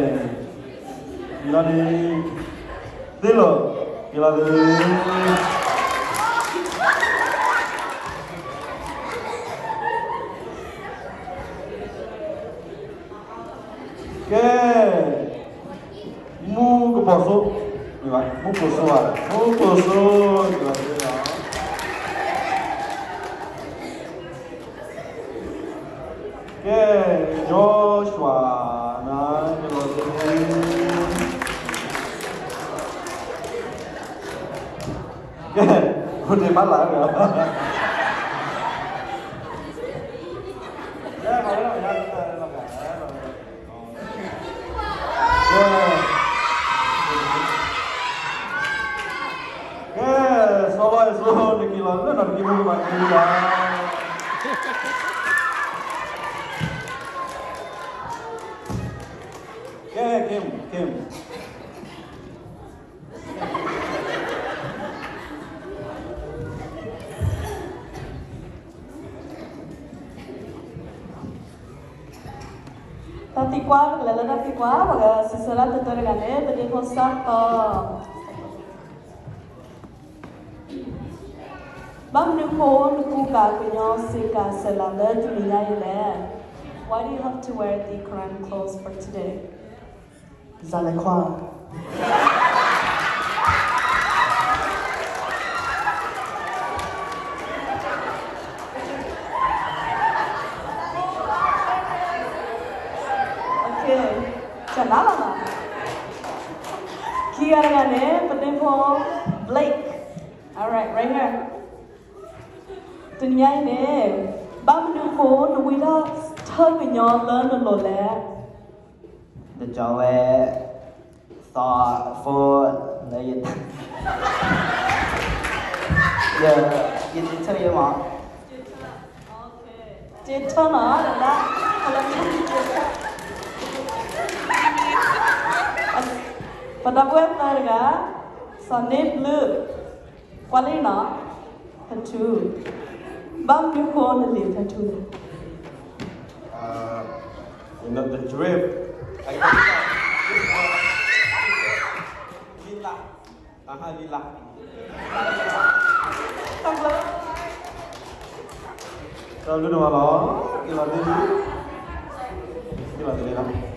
က့ၤလီၤန့ၣ်, သ့လီၤ, က့ၤလီၤသ့, ကဲ, မူကပိာ်စိ, မူကပိာ်စိဧါ, မူကပိာ်စိ, က့ၤလီၤသ့လီၤ. ကဲ, Joshua, နၤ, က့ၤလီၤသ့, ကဲ, အိၣ်တ့ၢ်ဘၣ်လၢ်ဒီး, ကဲ, ကဲ, စီၤလီၤအဲၣ်စိ နက့ၤလီၤလၢနီၢ်တက့ၢ် မူကဘၣ်က့ၤလီၤ. ကဲ, Kim, Kim. တၢ်သံကွၢ် ပကလဲၤလၢတၢ်သံကွၢ် ပကစံးဆၢဒၣ်တၢ်တဂၤန့ၣ် ပဒ့ဖိစၢ်တီၤ ဘၣ်မနုၤဃိနကူကၤကညီစ့ကၤစဲးလၤလၢတနံၤညါအံၤလဲၣ်. Why do you have to wear the Karen clothes for today? ကစၢ်လဲၤခွါ. ကနၣ်လီၤ. ခံဂၤတဂၤန့ၣ် ပဒ့ဖိ Blake. All right, right here. တနံၤညါအံၤန့ၣ် ဘၣ်မနုၤအဃိနဝံထီၣ်ထၢၣ်ကညီလၢနလိၤလဲၣ်. တကီဝဲ သီဖိလၢယ ယ ယထၢၣ်ယဲမး က့ထၢၣ်နီၤ ဒၣ် ပဒီပုၢ်ဝဲၢ်သၢတဂၤ စီၤန့ၢ်ဘျုး ကွၢ်လံနီၤ tattoo ဘၣ်မနုၤဃိနလံၤ tattoo လဲၣ်. Uh, you know, the drip. Lila. Aha, lila. တၢ်ဘျုး တၢ်ဘျုးဒိၣ်မးလီၤ. က့ၤလီၤတလံ, က့ၤလီၤတလံလီၤ.